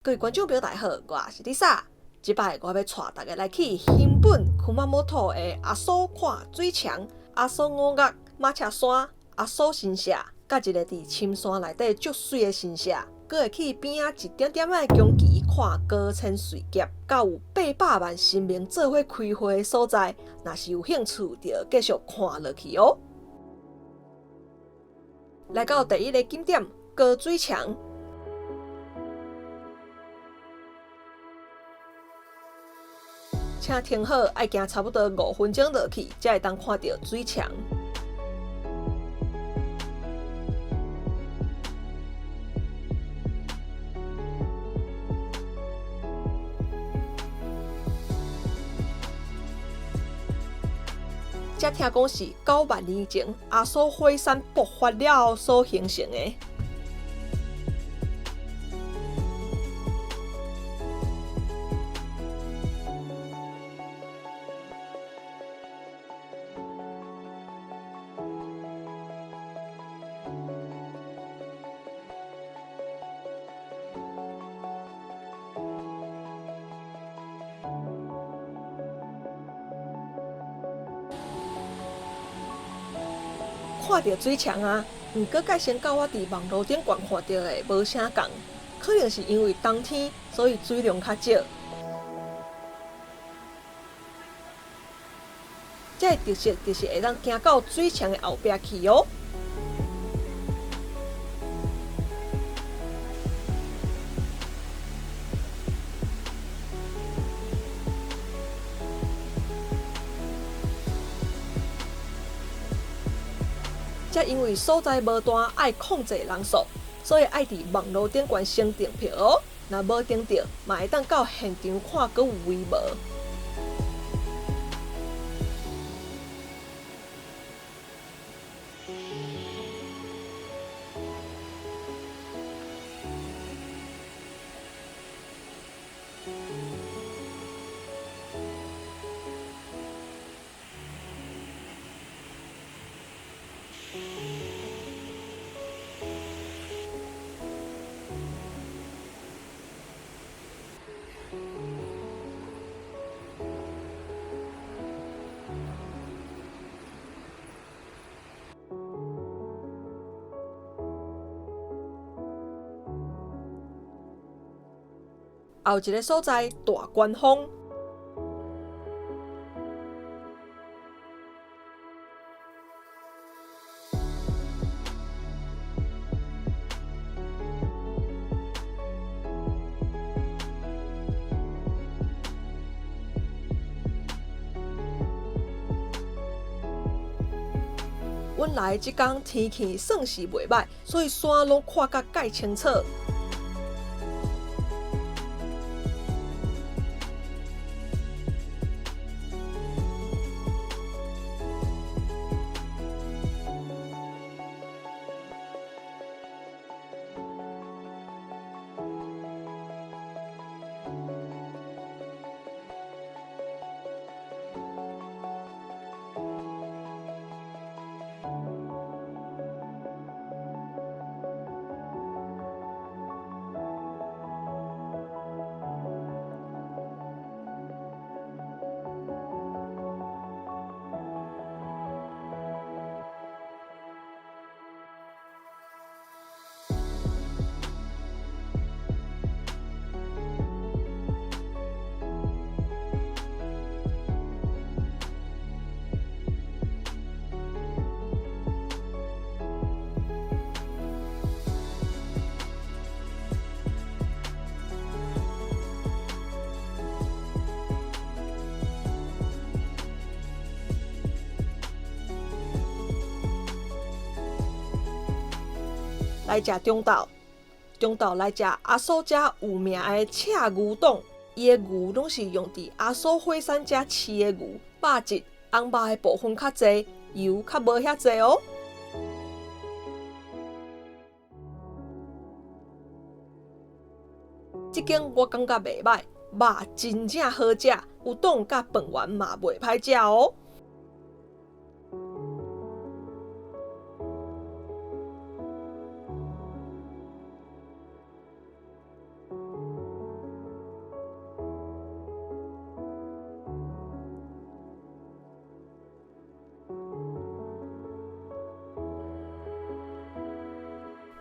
各位觀眾朋友，大家好，我是麗莎。這擺我欲帶大家來去熊本熊本的阿蘇看水牆、阿蘇五岳、馬車山、阿蘇神社，佮一个佇深山內底足媠的神社，閣會去邊仔一點點仔的宮崎看高千穗峽，佮有800萬神明做伙開會的所在。若是有興趣，就繼續看落去哦。來到第一个景點高水牆。請停好，愛行差不多5分鐘落去，才會當看著水牆。這聽講是9萬年前阿蘇火山爆發了後所形成的。看著水牆啊，毋過蓋先佮我佇網路頂懸看著的無啥仝，可能是因為冬天，所以水量較少。這个特色就是會當行到水牆的後壁去哦。這因為所在無大，愛控制人數，所以愛佇網路頂懸先訂票哦。若無訂著，嘛會當到現場看閣有位無。後一个所在大觀峰。阮來這工天氣算是袂䆀，所以山攏看甲蓋清楚。來食中晝，中晝來食阿蘇遮有名的赤牛丼，伊的牛攏是用佇阿蘇火山遮飼的牛，肉質紅肉的部分較濟，油較無遐濟哦。這間我感覺袂䆀，肉真正好食，烏冬佮飯圓嘛袂歹食哦。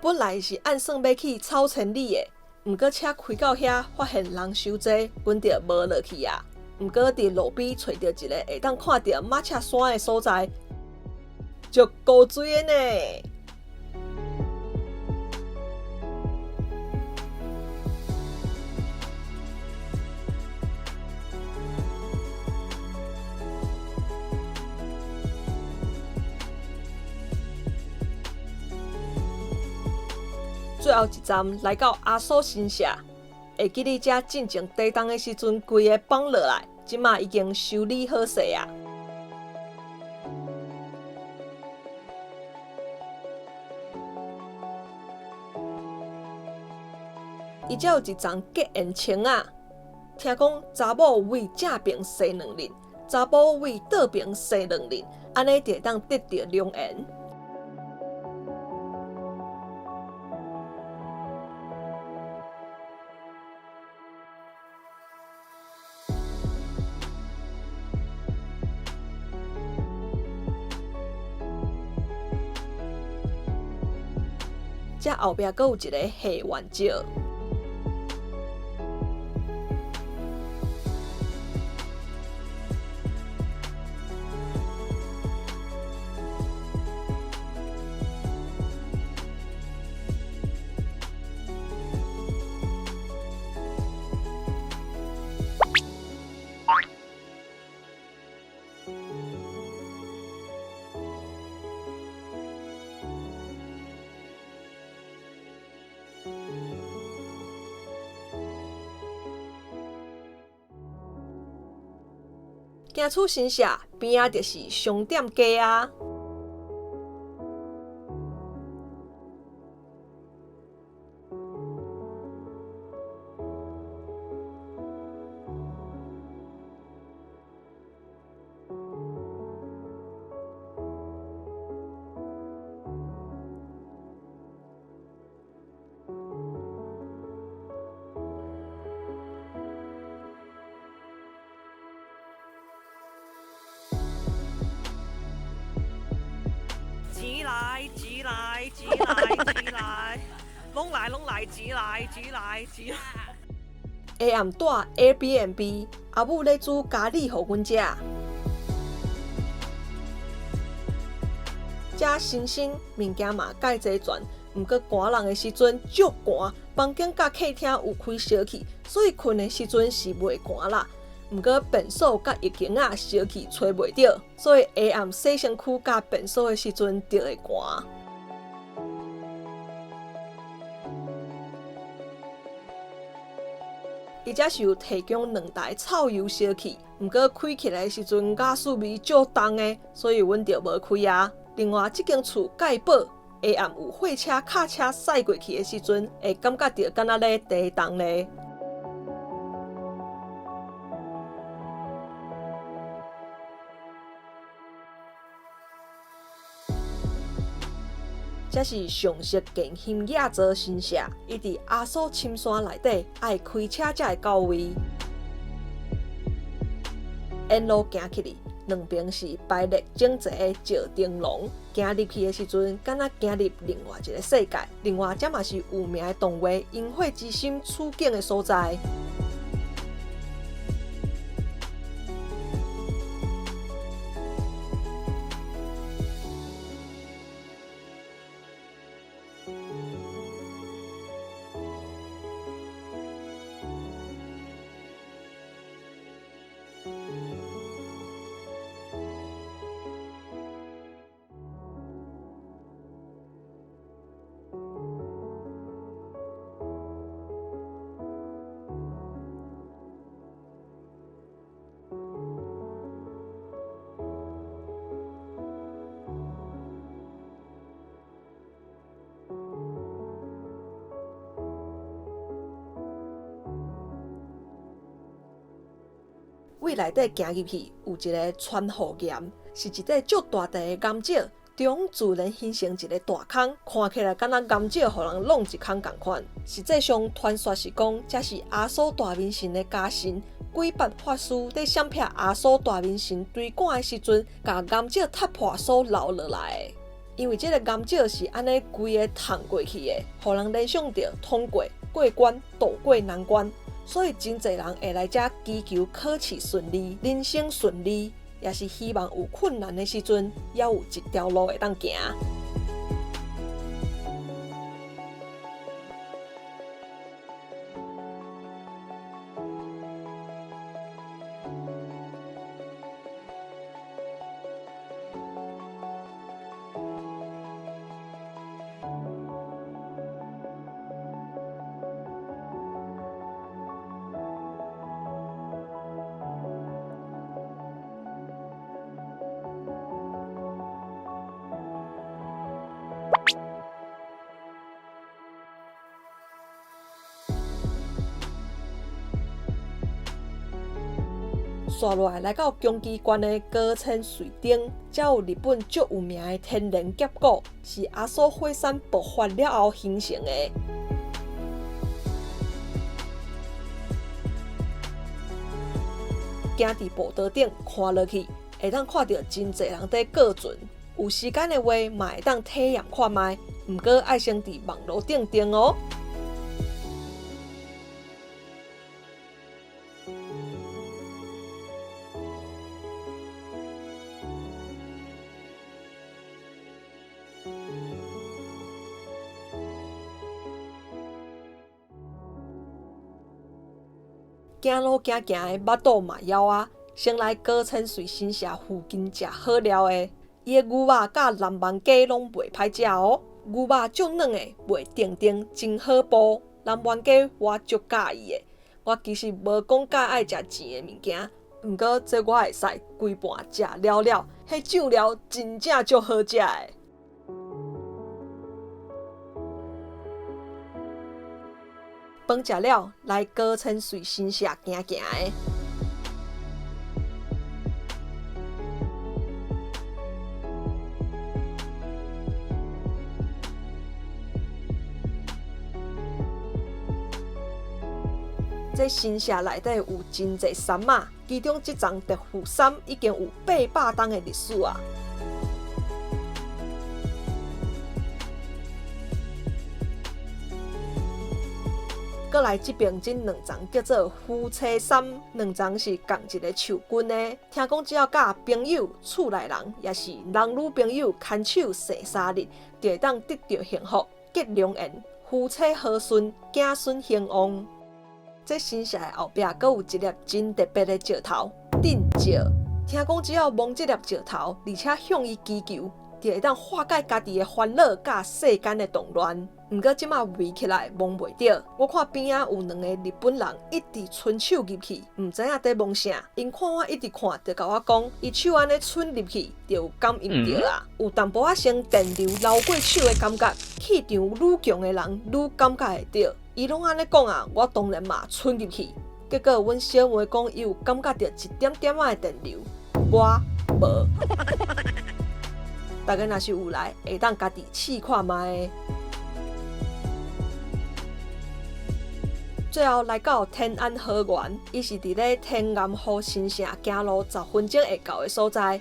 本來是按算欲去草千里的，毋過車開到遐，發現人傷濟，阮就無落去啊。毋過佇路邊揣著一個會當看著馬車山的所在，足古錐的呢。最後一站來到阿蘇神社，會記得遮進前地動的時陣，規个崩落來，這馬已經修理好勢啊。伊遮有一層結緣牆仔，聽講查某為正爿生兩日，查埔為倒爿生兩日，按呢就會當得著良緣。遮後壁閣有一个戲院石。行出神社邊仔就是商店街啊。錢來錢來錢來錢來，攏來攏來錢來錢來錢來。下暗住 Airbnb，阿母咧煮咖喱予阮食。遮新鮮物件嘛蓋齊全，毋過寒人的時陣足寒，房間佮客廳有開燒氣，所以睏的時陣是袂寒啦。毋過便所佮浴巾仔燒氣揣袂著，所以下暗洗身軀佮便所的時陣就會寒。伊遮是有提供兩台臭油燒氣，毋過開起來的時陣瓦斯味足重的，所以阮就無開啊。另外，這間厝蓋薄，下暗有貨車、卡車駛過去的時陣，會感覺著敢若咧地動咧。這是上石建興野座神社，伊佇阿蘇深山內底，愛開車才會到位。沿路行去哩，兩邊是排列整齊的石燈籠，行入去的時陣，敢若行入另外一个世界。另外，這嘛是有名的動畫《櫻火之心》取景的所在。位內底行入去，有一个川河岩，是一塊足大塊的岩石，中自然形成一个大空，看起來敢若岩石予人弄一空仝款。實際上，傳說是講，這是阿蘇大明神的家神鬼八法師佇閃避阿蘇大明神追趕的時陣，共岩石踢破所留落來的。因為這个岩石是按呢規个淌過去的，予人聯想著通過過關、渡過難關，所以真濟人會來遮祈求考試順利、人生順利，也是希望有困難的時陣，猶有一條路會當行。紲落來來到宮崎縣的高千穗町，遮有日本足有名的天然峽谷，是阿蘇火山爆發了後形成的。行佇步道頂看落去，會當看著真濟人佇過船。有時間的話，嘛會當體驗看覓。毋過愛先佇網路頂訂哦。行路行行的，腹肚嘛枵啊！先來高千穗神社附近食好料的，伊的牛肉佮南蠻雞攏袂歹食哦。牛肉足軟的，袂定定，真好補。南蠻雞我足佮意的，我其實無講介愛食甜的物件，毋過這我會使規盤食了了，彼醬料真正足好食的。飯食了，來高千穗神社行行的。這神社內底有真濟山仔，其中這層特富山已經有800冬的歷史啊。閣來這邊這兩層叫做夫妻山，兩層是仝一个樹根的。聽講只要佮朋友、厝內人，抑是男女朋友牽手踅三日，就會當得著幸福、結良緣、夫妻和順、子孫興旺。這神社的後壁閣有一粒真特別的石頭——鎮石。聽講只要摸這粒石頭，而且向伊祈求，就會當化解家己的煩惱佮世間的動亂。毋過這馬圍起來摸袂著。我看邊仔有兩個日本人一直伸手入去，毋知影佇摸啥。𪜶看我一直看，就共我講，伊手按呢伸入去，就有感應著啊，有淡薄仔像電流流過手的感覺。氣場愈強的人愈感覺會著。伊攏按呢講啊，我當然嘛伸入去。結果阮小妹講，伊有感覺著一點點仔的電流，我無。大家若是有來，會當家己試看覓。最後來到天安河源，伊是佇咧天岩湖神社行路10分鐘會到的所在。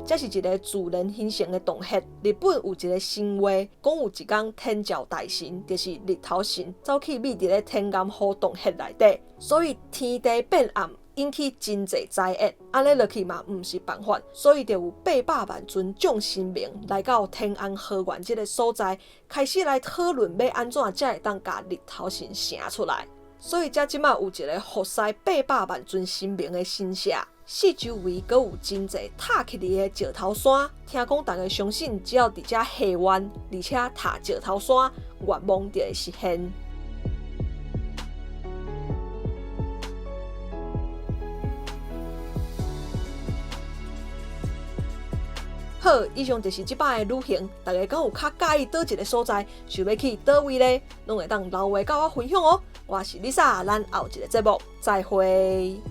這是一个自然形成的洞穴。日本有一个神話，講有一工天照大神，就是日頭神，走去覕佇咧天岩湖洞穴內底，所以天地變暗，引起真濟災厄。按呢落去嘛，毋是辦法，所以就有800萬尊眾神明來到天安河源這个所在，開始來討論欲按怎才會當共日頭神成出來。所以遮這馬有一个服侍800萬尊神明的神社。四周圍閣有真濟塔起來的石頭山，聽講大家相信，只要佇遮下願，而且踏石頭山，願望就會實現。好，以上就是這擺的旅行，大家敢有較佮意佗一个所在，想欲去佗位咧，攏會當留話佮我分享哦。我是麗莎，咱後一个節目再會。